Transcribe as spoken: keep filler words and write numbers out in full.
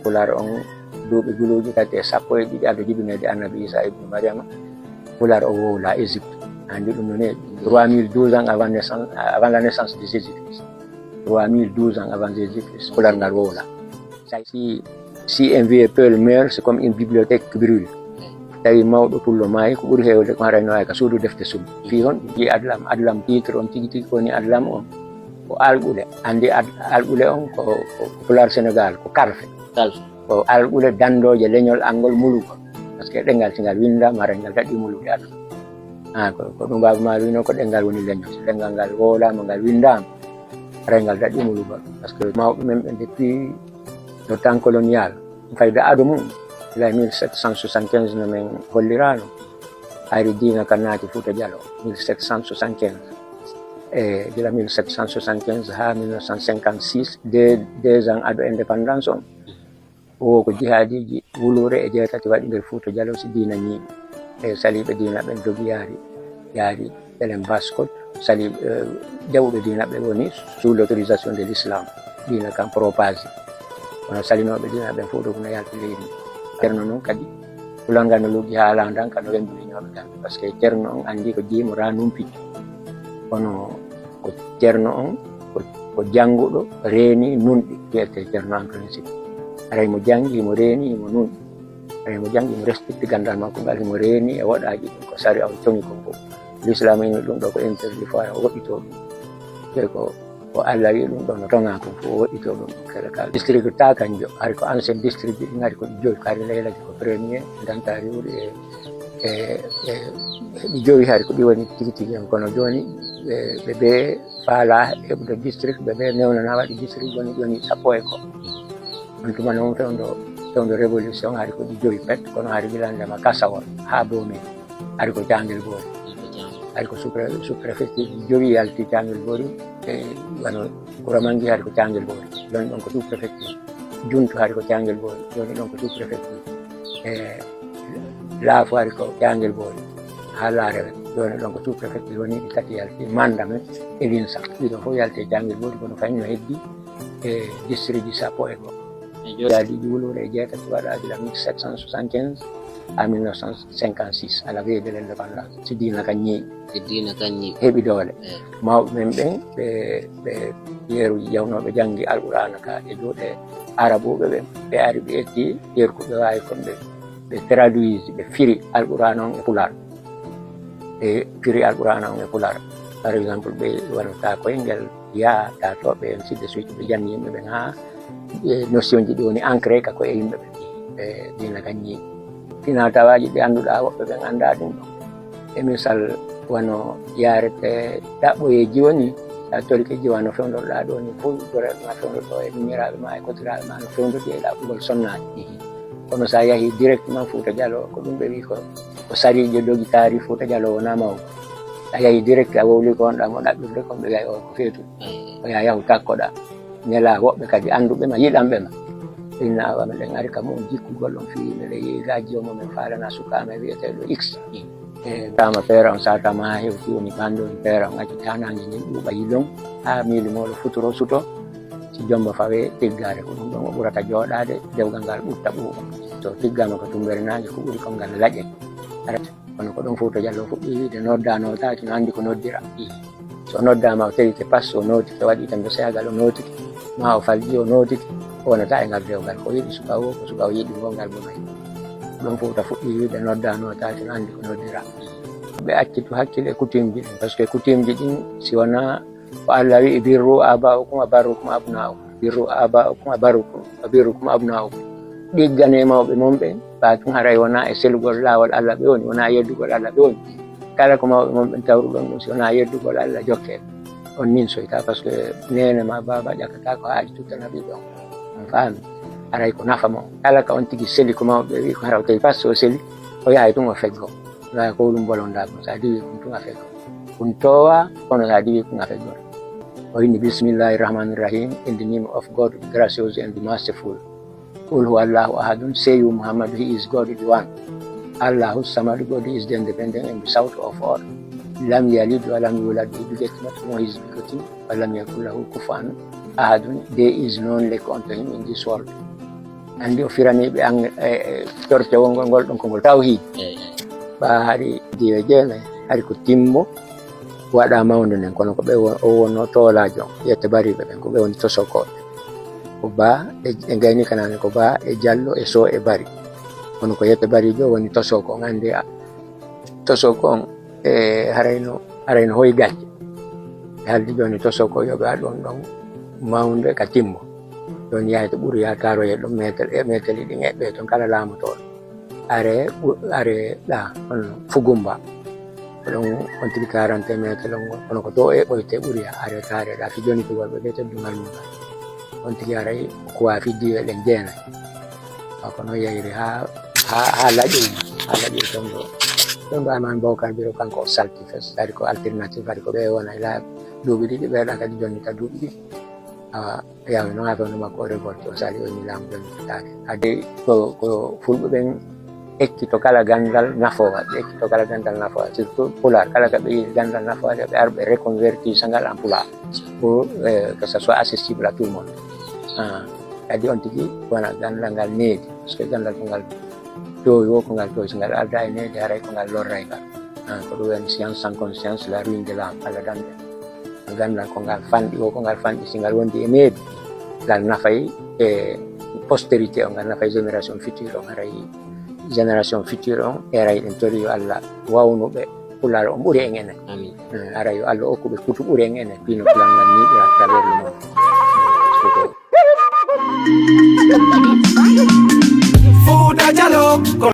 Pulaar on duuɓi guluuji tati e sappo e ɗiɗi ado jibineede Annabi Isa ibnu Mariama, Pulaar o wowla Égypte. Anndi ɗum no neeɓi. Trois mille douze ans avant naissance, avant la naissance de Jésus-Christ. Trois mille douze ans avant Jésus-Christ, Pulaar ngal wowla. Si, si un vieux peuple meurt, c'est comme une bibliothèque qui brûle. Tawi mawɗo pullo maayi, ko ɓuri heewde ko harayno ay ka suudu defte sum. Fii hon? Fii adlam, adlam titre on tigi tigi ko woni adlam on. Ko alɗule. Anndi ad-, alɗule on ko, ko, ko Pulaar Senegaal, ko kalfe. Kalfe. Ko alɗule dandooje leñol angol mulugol. Parce que ɗemngal si ngal winndaama, haray ngal daɗi mulude aduna. Ah, ko, ko ɗum Baaba Maal wino, ko ɗemngal woni leñol. So ɗemngal ngal wowlaama, ngal winndaama, haray ngal daɗi mulugol. Parce que mawɓe men ɓen depuis le temps colonial, fayda ado mum, ila mille sept cent soixante-quinze no men hollirano, ari diina kan naati Fuuta Jaloo, mille sept cent soixante-quinze. E gila mille sept cent soixante-quinze haa mille neuf cent cinquante-six, deux, deux ans ado indépendance on, o ko jihaadiiji wuluure e jeetati waɗi nder Fuuta Jaloo, si diina ñiiɓi. E saliiɓe diina ɓen dogi yaari, yaari Elen Baskot, saliiɓe, eh, jaɓuɓe diina ɓe woni sous l'autorisation de l'islam. Diina kan propagé. Kono salinooɓe diina ɓen fof ɗum no yalti leydi. Ceerno noon kadi, Pulaar ngal no luggi haa laandan ka no wemmbini ñooɓe kamɓe. Parce que Ceerno on anndi ko jiimo raa numpiti. Kono ko Ceerno on, ko, ko jannguɗo, reeni, nunɗi, wiyetee Ceerno en principe. Haray mo janngi, mo reeni, mo nunɗi. Haray mo janngi, mo respecti ganndal makko ngal, mo reeni e woɗaaji ɗin ko sari on coñi kon fof. L'islam inni ɗum ɗo ko interdit, faa o woɗɗitoo ɗum. Te ko, ko Allah wi'i ɗum ɗo no toŋaa kon fof, o woɗɗitoo ɗum kala kala. District ta kanjo, hari ko ancien district ɗin, hari ko ɗi joyi, hari Laylaki ko premier, Dantari wuri e, e, e, e ɗi joyi, hari ko ɗi woni tigi tigi en. Kono jooni, ɓe, ɓe, ɓe faalaa heɓude district, ɓe, ɓe newnanaa waɗi district, woni jooni sappo e ko. On tuma noon fewndo, fewndo révolution, hari ko ɗi joyi pet, kono hari gila ndema Kasawol haa Bomi. Hari ko Caangel Boori. Hari ko sous-pré-, sous-préfecture jowi yalti Caangel Boori, e wano Kuramangi hari ko Caangel Boori. Jooni ɗon ko sous-préfecture. Juntu hari ko Caangel Boori. Jooni ɗon ko sous-préfecture. E Laafo hari ko Caangel Boori. Haa Laarewe. Jooni ɗon ko sous-préfecture woni ɗi tati yalti. Manda men e Linsa. Ɗiɗo fof yalti e Caangel Boori, kono kañum no heddi e district sappo e go'o. E jooni yaadiiji wuluure e jeetati waɗaa gila mille sept cent soixante-quinze à mille neuf cent cinquante-six, à la veille de l'indépendance. Si diina kan ñiiɓi. Si diina kan ñiiɓi. Heɓi doole. Eh. Mawɓe men ɓen, ɓe, ɓe yeru yawnooɓe janngi Alqur'aana ka e juuɗe Arabuɓe ɓen. Ɓe ari ɓe etti yeru ko ɓe waawi kon ɓe, ɓe traduise, ɓe firi Alqur'aana on e Pulaar. Ɓe firi Alqur'aana on e Pulaar. Par exemple, ɓe wano ta koye ngel yaa, ta to ɓe, ainsi de suite, ɓe janni yimɓe ɓen haa, e, notion ji ɗi woni ancré ka koye yimɓe ɓen. Ɓe diina kan ñiiɓi. Fina tawaaji ɗi annduɗaa woɓɓe ɓen anndaa ɗum ɗon. E misal, wano yaarete ɗaɓɓoyeeji woni, a torikeji wano fewndorɗaa ɗo ni, fof dore ma fewndo ɗo e miñiraaɓe ma e kotiraaɓe ma no fewndodi e ɗaɓɓugol sonnaaji. Kono so a yahii directement Fuuta Jaloo, ko ɗum ɓe wi ko, ko sariijo dogi taari Fuuta Jaloo wonaa mawɗo. A yahii direct, a wowli ko on ɗan mo ɗaɓɓirde, kon ɓe wi'ay o ko feetu. O yaa yahu takkoɗaa. Nelaa woɓɓe kadi annduɓe ma, yiɗanɓe ma. Inna awa meɗen ari ka mu'un jikkugol on fii meɗen yi'i gaaji o mo men faalana suka amen wi'eteeɗo X. E tama peera on, sa tama haa hewti woni banndo on peera on, acci taanaaji ndin ɗuuɓa yilon haa miili mooɗo futuro suto. Si jomba fawe tiggaare, ko ɗum ɗon o ɓurata jooɗaade, dewgal ngal ɓurta ɓuuɓa. So tiggaama ko tumbere naange, ko ɓuri kon ngal laƴe. Ara, kono ko ɗon Fuuta Jaloo fuɗɗi wiide, nodda nootaaki, no anndi ko noddira. So noddaama, o tewike pas, o nootike, waɗi tan mbo seyagal, o nootike, ma o falji, o nootike, o wonata e ngal dewgal. Ko yiɗi suka o, ko suka o yiɗi ngo, ngal bonay. Ɗon Fuuta fuɗɗi wiide, nodda nootaaki, no anndi ko noddira. Ɓe accitu hakkille e coutumeji ɗin, parce que coutumeji ɗin, si wonaa ko Allah wi'i, "Birru aba'ukum wa barrukum abna'ukum." "Birru aba'ukum wa barrukum, wa birrukum abna'ukum." Ɗiggane mawɓe mon ɓen, ba tun haray wonaa e selugol laawol Allah ɓe woni, wonaa yeddugol Allah ɓe woni. Kala ko mawɓe mon ɓen tawruɗon ɗum, si wonaa yeddugol Allah, jokkee. On ninsoyta, parce que neene ma baaba ƴakkataa ko haaji tuttana ɓiɗɗo on. On faami? Haray ko nafa mo. Kala ka on tigi seli ko mawɓe ɓe wi'i ko hara o tawi pas o seli, o yahay tun o feggo. Wala ko ɗum bolondaa kon, so a diwi kon tun a feggo. Kun toowa, kono so a diwi kon a feggor. O inni, "Bismillahir Rahmanir Rahim, in the name of God, the gracious and the merciful. Qul huwa Allahu ahadun, say you Muhammad, he is God the one. Allahu Samad, God is the independent and the source of all. Lam yalid wa lam yulad, he beget not, nor he is begotten, wa lam yakun lahu kufuwan ahadun, there is none like unto him in this world." Anndi o firanii ɓe ang-, e, e, cortewol ngol, ngol ɗon ko ngol tawhiid. Eyi. Ɓa hari diwe jeenayi, hari ko timmo waɗa mawndo nden, kono ko ɓe won-, o wonno toolaajo, yette bariiɓe ɓen, ko ɓe woni tosokooɓe. Ko Ba e, e gayni kanaane, ko Ba e Jallo e Sow e Bari. Kono ko yette bariijo woni tosoko, ngannde a-, tosoko on, e harayno, harayno hoy gacce. Ɓe haldi jooni tosoko yo ɓe waɗu on ɗon mawnde ka timmo. Jooni yahay to ɓuri ya taroye ɗon meetel, e meeteli ɗin eɓɓe ton kala laamoto on. Are, ɓu-, are ɗa, on Fugumba. Ko ɗon on tigi tarante meetel on ngol. Kono ko to e ɓoyte ɓuri ya, are tare ɗa. Si jooni tugol ɓe ɓe teddungal mum ngal. On tigi aray ko waafi diwe ɗen jeenayi. Haa ko noon yahiri haa, haa, haa laƴoyi, haa laƴoyi toon ɗo. Ɗum ɗo Almaami Bowkar Biro kanko o salti fes, kadi ko alternative, kadi ko ɓe wona ila duuɓi ɗiɗi, ɓe waɗa kadi jonnita duuɓi ɗiɗi. Awa, yaawi noon haa fewndo makko o révolte, o sali o inni laamu jonnititaake. Kadi ko, ko Fulɓe ɓen ekkito kala ganndal nafoowa, ɓe ekkito kala ganndal nafoowa, surtout Pulaar, kala ka ɓe yiɗi ganndal nafoowa, ɓe ar ɓe reconvertisa ngal en Pulaar. Pour, euh, que ça soit accessible à tout le monde. Ah, kadi on tigi wona ganndal ngal needi, parce que ganndal ko ngal toowi wo, ko ngal toowi, so ngal aldaa e needi, haray ko ngal lorray ngal. Ah, ko ɗum woni science sans conscience, la ruine de l'âme, Allah dande. Ganndal ko ngal fanɗi wo, ko ngal fanɗi, si ngal wondi e needi, ngal nafay e postérité o, ngal nafay génération future o, haray génération future on, haray ɗen tori yo Allah wawnu ɓe, Pulaar on ɓuri en enen. Amin. Eh, haray yo Allah okku ɓe kutu ɓuri en enen, pino Pulaar ngal niiɓira à travers le monde. Fuuta Jaloo, ko